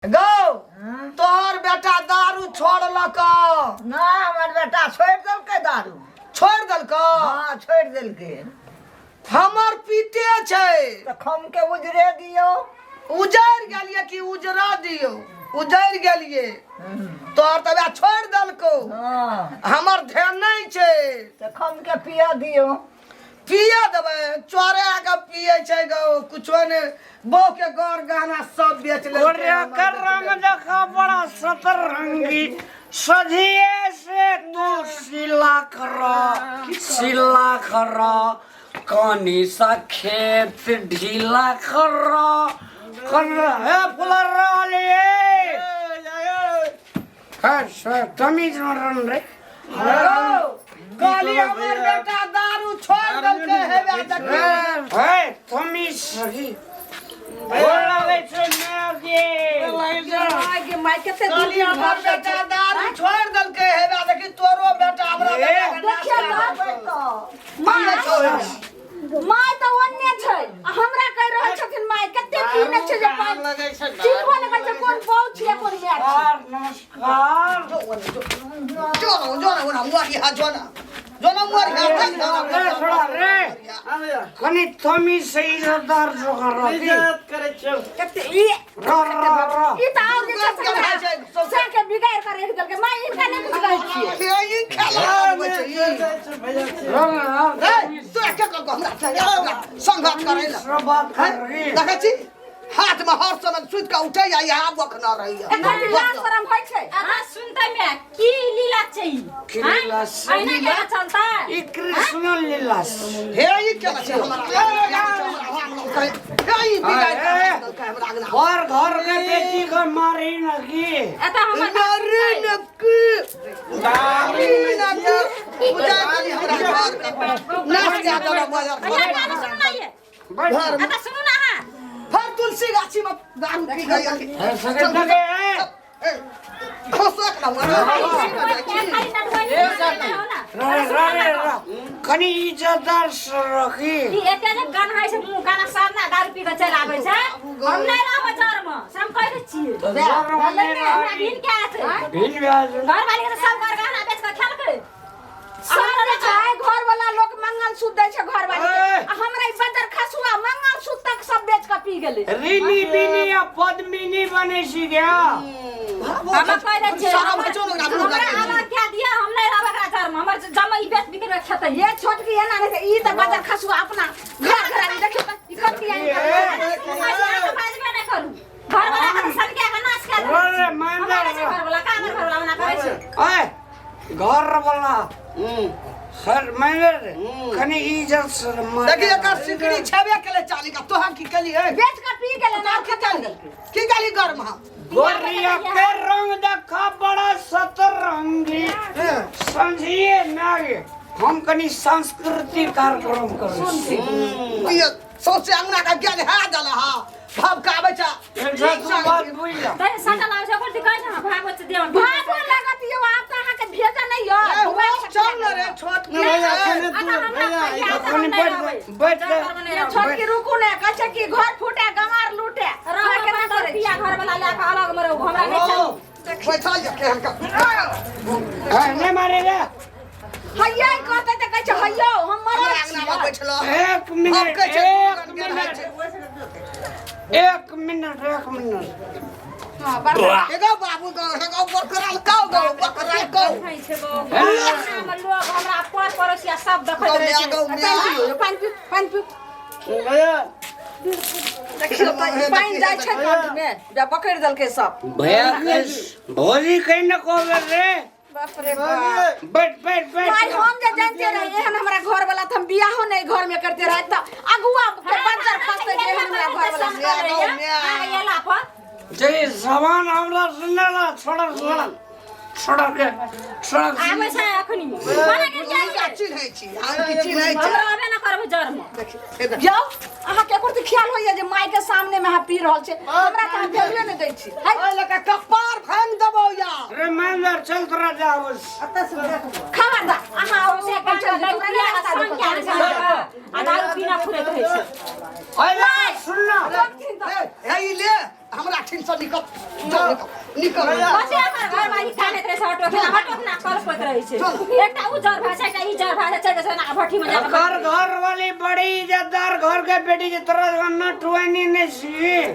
गौ तोहर बेटा दारू छोड़लक। ना, हमर बेटा छोड़ि देलकै दारू। छोड़ि देलक? हाँ, छोड़ि देलकै। हमर पीते छै। तऽ खम के उजरे दियौ। उजरि गेलियै कि उजरा दियौ? उजरि गेलियै। तोहर तऽ वएह छोड़ि देलकौ। हाँ। हमर ध्यान नहि छै। तऽ खम के पिया दियौ। पिया देबै? चोरा के पिए छै गौ, कुछो ने, बहू के गौर गहना सब बेच लेलकै। गोरिया हमर के बेच रंग लेलकै। देखा बड़ा सतरंगी, सझिए से तू सिला कर, सिला कर, कनी सा खेत ढीला कर कर। हे फुलर वाले, है सर तमीज मरन रे। कहली हमर बेटा दारू छोड़ देलकै, हेबे देखी। हे तमीज सही गोर लगै छै माय के। माय गे माय, कते दूर कहली हमर बेटा दारू छोड़ देलकै, हेबे देखी, तोरो बेटा हमरा बेटा के नाश देखियौ कए तऽ। देलकौ। माय की छौ हेबे? माय तऽ ओन्ने छै आ हमरा कहि रहल छथिन माय। कते पीने छै जे पानि चिन्हबो नहि करै छै, कोन बहू छियै, कोन माय छियै। नमस्कार। जो ना, जो ना, ओना मुआरी हा, जो ना, जो ना मुआरी हा, देख ना। रे छोड़ा रे, कनि तमीज से इज्जतदार जोकर रखी। कते ई र र र। ई तऽ आओर जे छै से हमरा से के बिगाड़ कर रखि देलकै। माय, हिनका नहि किछु कहै छियै। हे, ई खेला बनबै छै ई। र र। ए, तू के कहलको हमरा संघर्ष करै ला? से बात कर रही। देखै छी, हाथ में हर समय सुति कऽ उठै या यहाँ बखना रहैया। एकर भी लाज शरम होइ छै? अहाँ सुनते में की लीला छै ई? की लीला छै? अहिना केना चलता? ई कृष्ण लीला छै। हे, ई केना छै हमरा? हे, ई बिगाड़ कऽ राखि देलकै हमरा अङ्गना। घर घर के बेटी के मारी न की? एतऽ हमर मारी न की, मारी न की, बुझा गेली हमरा घर के नाश कए देलक बजर। अहिना केना सुनू ना ये? बैठ। घर में एतऽ सुनू ना अहाँ। हर तुलसी गाछी में दारू पी गई। हे सके सके। ए, खसक ना मरा। खाली नटवनी हो ना। रे रे रे, कनि इज्जतदार से रखी। ई एते जे गन्हाइ छै मुँह, गाना सब ना दारू पी कऽ चलि आबै छै। हम नहि रहबै जरमे, से हम कहि दै छियै। जर में नहि हमरा रही। भिन के आयत। भिन ब्याज। घरवाली के तऽ सब घर गहना बेच कऽ खेलकै। सब जे छै घर वाला लोक मंगलसूत्र दै छै घरवाली के। ए। आ हमरा ई बदर खसुआ मंगलसूत्र तक सब बेच कऽ पी गेलै। ऋणी बिनी आ पद्मिनी बनै छी गया। हम कहि दै छियै। शरम होइ छौ ने ओकरा मुँह हमरा लगै छै। अलग कए दिअ, हम नहि रहबै एकरा जरमे। हमर जमाइ बेच बिक्री कऽ खेतै। ये छोटकी एना नहि छै, ई तऽ बदर खसुआ अपना घर घरारी देखियौ तऽ ई कथी आनि कऽ अहाँ बाजबे नहि करू। घरवाला के तऽ सनके के नाश कए देलक। रे मान। हमरा नहि छै घरवाला, का हमर घरवाला ओना करै छै? ओए घर वाला सर मैनेजर, कनि इज्जत से मार। देखी, एकर सिकड़ी छेबे केले चाली का, तोहर की केली है? बेच कऽ पी गेलै ना। की केली, की केली घर में हम? गोरिया के रंग देखा बड़ा सतरंगी, समझिए ना गे। हम कनि सांस्कृतिक कार्यक्रम करै छी। ये सौंसे अंगना का ज्ञान है दला हा भाव का आबै छै। एकटा तू बात बुझि जा। तै सटल आबै छै, ओकर तऽ कहै छै हमरा भागवत से देवन। भागो लागत यौ, आब तऽ अहाँके भेजऽ नहि यऽ। ए, हुआ चल न रे छोट। कनि बैठ, बैठ। ये छोटकी, रुकू ने, कहै छै कि घर फूटे गंवार लूटे। अहाँ केना करै पिया छी? घर वाला लए कऽ अलग मे रहू, हमरा नहि चाही। बैठल जा केहन का। नहीं मारे रे। हैया कहतै तऽ कहै छै हैयौ हम हमरा मरल अंगना में छियै। बैठल। एक हम मिनट। कहै छै एक दुकान के रहै मिनट। छै। एक मिनट, एक मिनट। हँ, बड़ एगो बाबू गो, एगो बकरा कौ गो, बकरा कौ। देखै छै गो, अंगना मे लोग हमरा पर पड़ोसिया सब देखैत गौ रहै म्या, छै। गौ म्या। पानि पियौ, पानि पिउ, पानि पिउ। देखियौ तऽ ई पानि जाइ छै कंठ मे जे पकड़ि देलकै सब। भैया के भौजी कहीं न कहबे रे। बाप रे बाप। बैठ, बैठ, भाई, बैठ। हम जे जानते रही एहन हमरा घर वाला तऽ हम बियाहो नहि घर में करते रहे तऽ अगुआ के बंजर खसते जे एहन हमरा घर वाला। म्या, गौ म्या। अहाँ एला पर जे सामान हमरा सुनला, छोड़ छोड़ छोड़ के छोड़। आबै छै अखनी मना के हुनका चिन्है छी, हम की चिन्है छी? हमरा अबे ना करबै जरमे। देखी, हे देख। यौ, अहाँके एको रत्ती ख्याल होइया जे माय के सामने में अहाँ पी रहल छी? हमरा तऽ अहाँ भेजले नहि दै छी। है। ओहि लऽ कऽ कपार भांगि देबौ या। रे मैनेजर, चल तोरा जाबस। खबरदार अहाँ ओ से अपन चलि दारू जेतै, पिया ओकरा नहि रास्ता संग देखल कए छै। आ दारू पीना फुरैत रहै छै। अरे सुन ना। हे, हे, ई ले हमरा। हमरा ठिन से निकल जो निकल निकल बच्चे हमर घर वाली कानैत रहै छै हटो ना हटो ना कल होइत रहै छै एकटा उ जर भाषा एकटा ई जर भाषा चलि जाइ छै ना भट्ठी में जा कऽ घर घर वाली बड़ी इज्जतदार घर के बेटी जे तोरा जमाना टुआनी नहीं छी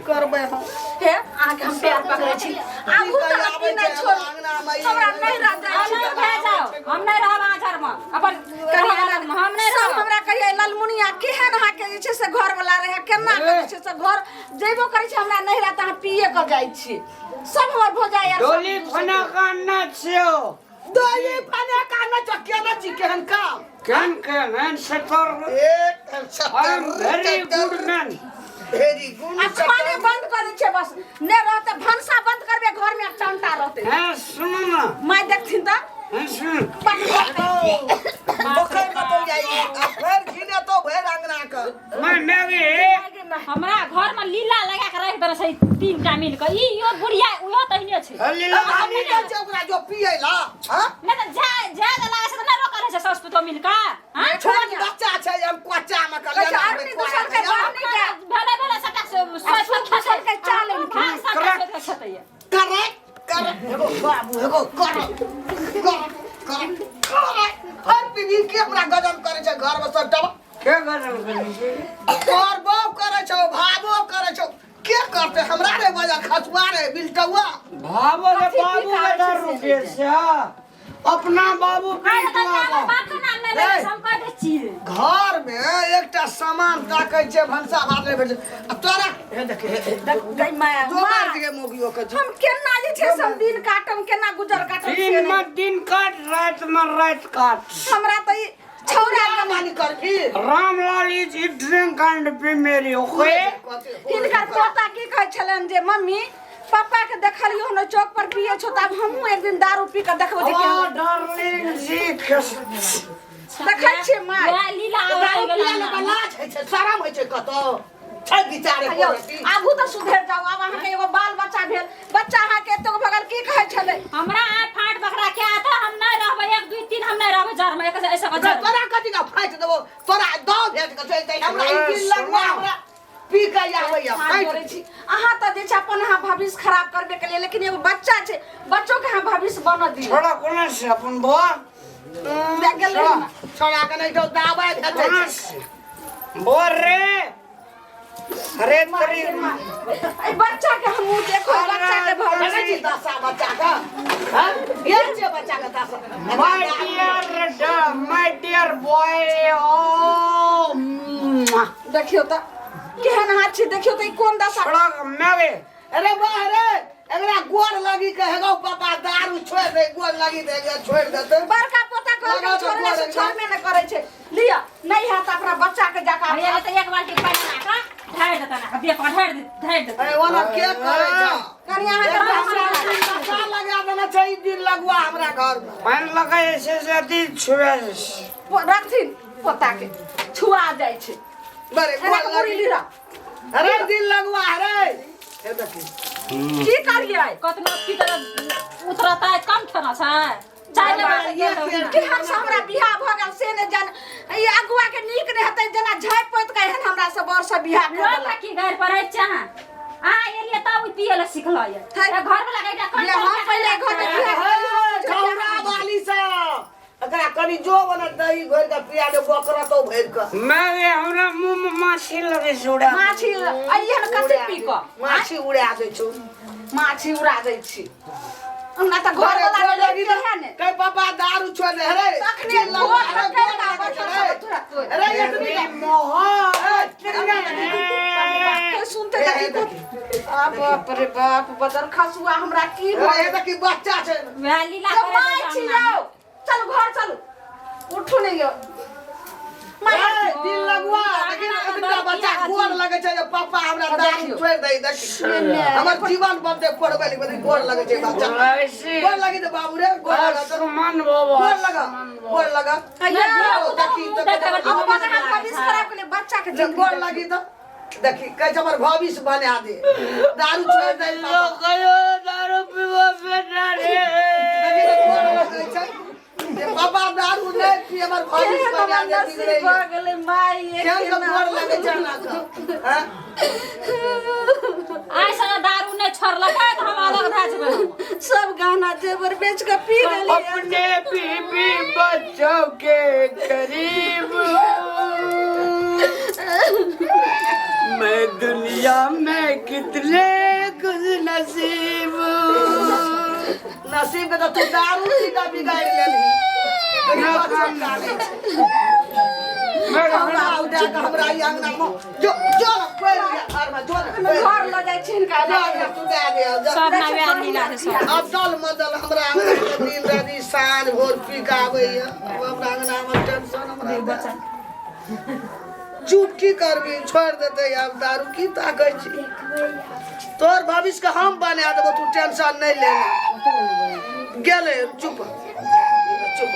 करबै हम हे अहाँके हम पैर पकड़ै छी आगू तऽ आबै अथी नहि छै छोड़ अंगना मे हमरा नहि रह जाइ हम छी नहि भए जाओ हम नहि रहब अहाँ घरमे अपन कनिया लगमे हम नहि सब रहब हमरा कहिए ललमुनिया केहन अहाँके जे छै से घर वाला रहै केना के जे छै से घर जेबो करै छै हमरा नहि रहत अहाँ पिए के जाइ छी सब हमर भौजाइ आर सब डोली फना कान्ना छियो दही फने काना चकिया ना छी केहन काम केन केन एन सतर एक I am very good man very good आ खाने बंद कऽ दै छियै बस नहि रहतै भनसा बंद करबै घरमे चंटा रहतै हैं सुनो ना माय देखथिन तऽ हैं सुन पोखरि कतौ जाइ आ फेर घिने तो भरि अंगना के मैं मैगी हमरा घर में लीला लगा के राखि देने छै तीन टा मिल के ई यो बुढ़िया उहो तहिने छै लीला हम नहि छै ओकरा जो पियै ला हां नहि तऽ जा जा लगा से तऽ नहि रोकल छै सास पुतोह मिल के हाँ छोट बच्चा छै हम कोचा मे कहै छै, आदमी दोसर के बाप नहि के भेले भेले सबटा सोच आ सुख के चाल इनके। हाँ सबटा सोच के खेतैया करे कर एगो बाबू एगो कर कर कर कर हर पीबी के हमरा गजब करे छै घर में सब टब के गजल करै छै करबो करे छौ भाबो करे छौ के करते हमरा रे वजह खसुआ रे बिलटुआ भाबो रे कथी बाबू पिकाबै के छै दारू से? पिए छै अपना बाबू आइ तऽ पिटुआ हमर बाप के नाम नहि लेबै हम कहि दै छियै घर में एकटा सामान ताकै छै भनसा भात नहि भेटै छै। आ तोरा हे देख हे हे, गै माय जो मार माय, दिए मोगियो के जो हम केना जे छै से हम दिन काटम केना गुजर काटम से दिन नहि। में दिन काट रात में रात काट हमरा तऽ ई छौड़ा छौड़ा मानी करबी Ramlal is it drink and be merry okay हिनकर पोता की कहै छलनि जे मम्मी पापा के देखलियो हन चौक पर पिए छौ तऽ आब हमहूँ एक दिन दारू पी कऽ देखबै जे ओ केहन डार्लिंग जी खस देखै छियै माय वएह लीला दारू आबै पिया लोक लाज होइ छै शरम होइ छै कतौ छै बिचारे यौ कोरती। आगू तऽ सुधरि जाउ आब अहाँके एगो बाल बच्चा भेल बच्चा अहाँके एतेक भऽ गेल की कहै छलै हमरा आइ फाट बकरा के आता हम नहि रहबै 1 2 3 हम नहि रहबै जर में एक ऐसा ओकरा जर तोरा कथी का फाटि देबो तोरा दऽ भेट के चलि जाइ हमरा ई दिन लगवा हमरा पी के आबैया हाथ फाटि जोड़ै छी अहाँ तऽ जे छै अपन अहाँ भविष्य खराब करबे के लिए लेकिन एगो बच्चा छै बच्चो के अहाँ भविष्य बनऽ दियौ छोड़ा कोना से अपन बुआ लए गेल रही ने। छोड़ा के नहि तो दाबै भेटै कोना छै से बोल रे अरे तेरी एहि बच्चा के हम मुँह देखो बच्चा के भविष्य देखै छी दशा बच्चा के हँ ये छै बच्चा के दशा my dear my dear boy ओ देखियौ तऽ केहन हाथ छै देखियौ तऽ ई कोन दशा छोड़ा मैगे अरे वाह रे एकरा गोर लगी के हेगो पापा दारू छोड़ दे गोर लगी दे छोड़ देते बड़का पोता कहलकै लगा दो छोड़ने से गोर छोड़बे नहि करै छै लिअ नहि हैत अपना बच्चा के जाकर अरे तऽ एक बाल्टी पानि ला कऽ ढारि देतै ना देह पर ढारि ढारि देतै अरे ओना के करै छै कनि अहाँके दशा लगा देना छै ई दिन लगुआ हमरा घर में पानि लगा ऐसे से अति छुए रखथिन पोता के छुआ जाइ छै बड़े एना गोर के मुड़ी लगी लिअ अरे दिन लगुआ अरे हे देखी की करियै कतनो पीतर उतरतै कम खेना छै चाय लेबै केहन से हमरा बियाह भऽ गेल से नहि जान ई अगुआ के नीक नहि हेतै जेना झाँपि पोति के एहन हमरा से बर से बियाह कऽ देलक की गारि पड़ै छै अहाँ अहाँ एलियै तब ई पियै लए सिखलऽ है। घर वाला के एकटा ये हम पहिले घर में बियाह छौड़ा वाली सब एकरा कनि जो बना दही घोरि के पिया दे बकरा तो भरि के मैं हमरा मुंह में माछी लगे छै उड़ा माछी अइहन कथी पी कऽ माछी उड़ा दै छौ माछी उड़ा दै छी हमरा तऽ घर घरे वाला गोर लगी के है ने कहि पापा दारू छोड़ दे रे तखने गोर पकड़ि कऽ बैठल सब तुरत तोड़ि। अरे एतनी का कोई सुनते तऽ की कहत? आ बाप रे बाप बदर खसुआ हमरा की भऽ अरे देखी बच्चा छै वएह लीला गेल? करै माय छै छी अंगना में। यौ चलू घर चलू उठू नहीं यौ माय ए, दिल लगुआ लेकिन एतनीटा बच्चा गोर लगे छै जे पापा हमरा दारू छोड़ दे देखी हमर जीवन बनते पढ़बै लिखबै गोर लगे छै बच्चा गोर लगी दे बाबू रे गोर लगा तो सुमन बाबा गोर लगा गोर लगा यौ देखी तो अपन अहाँ भविष्य खराब केलियै बच्चा के जे गोर लगी तो देखी कहै छै हमर भविष्य बना दे दारू छोड़ दे पापा। कहियो दारू पीबो बेटा रे देखी तऽ गोर लगै छै जे पापा दारू नहि पी हमर भविष्य केहन बना हमर दे नसीब बिगड़ैया भऽ गेलै माय केहन के गोर लगै छै अहाँके हँ आइ से दारू नहि नहि छोड़लकै तऽ हम अलग भए जेबै। सब गहना जेवर बेच के पी गेलियै। अपने बीबी बच्चों के करीब मैं दुनिया में कितने खुश नसीब। नसीब के तऽ तू दारू पी कऽ बिगाड़ि लेलही। देखी बच्चा कानै छै। हमरा उठा कऽ हमरा ई अंगना मे जो जो ने पड़ि गेल घरमे, जो ने पड़ि घर लऽ जाइ छी हिनका। जा, जा, तू दए दे, जा। सब नया नीला छै सब। अदल मदल हमरा अंगना मे दिन राति साँझ भोर पी कऽ आबैया। अब हमरा अंगना मे टेंशन हमरा दे। चुप की करबी, छोड़ि देतै आब दारू। की ताकै छी? तोहर भविष्य के हम बना देबो, तू टेंशन नहि लेना। गेलै, चुप चुप,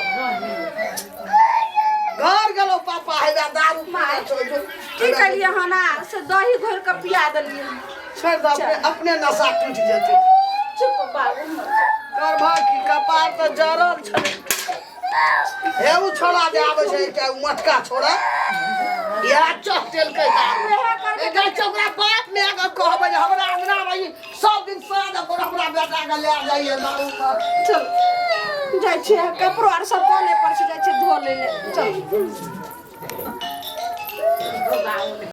घर गेलो। पापा हे दारू पीने छौ, जो। की केलियै हन आ से दही घोरि कऽ पिया देलियै। छोड़ि दे, अपने अपने नशा टूटि जेतै। चुप बाबू। करबा की, कपार तऽ जरल छलै। हे उ छोड़ा जे आबै छै एकटा उ मोटका छोड़ा, इएह चहटेलकै दारू। उएह करबै। ए जाइ छै ओकरा बाप माय के कहबै जे हमरा अंगना मे ई सब दिन साँझ भोर हमरा बेटा के लए जाइए दारू पर। चल जाइ छियै, कपड़ो आर सब कले पर से जाइ छियै धो लै ले। चल।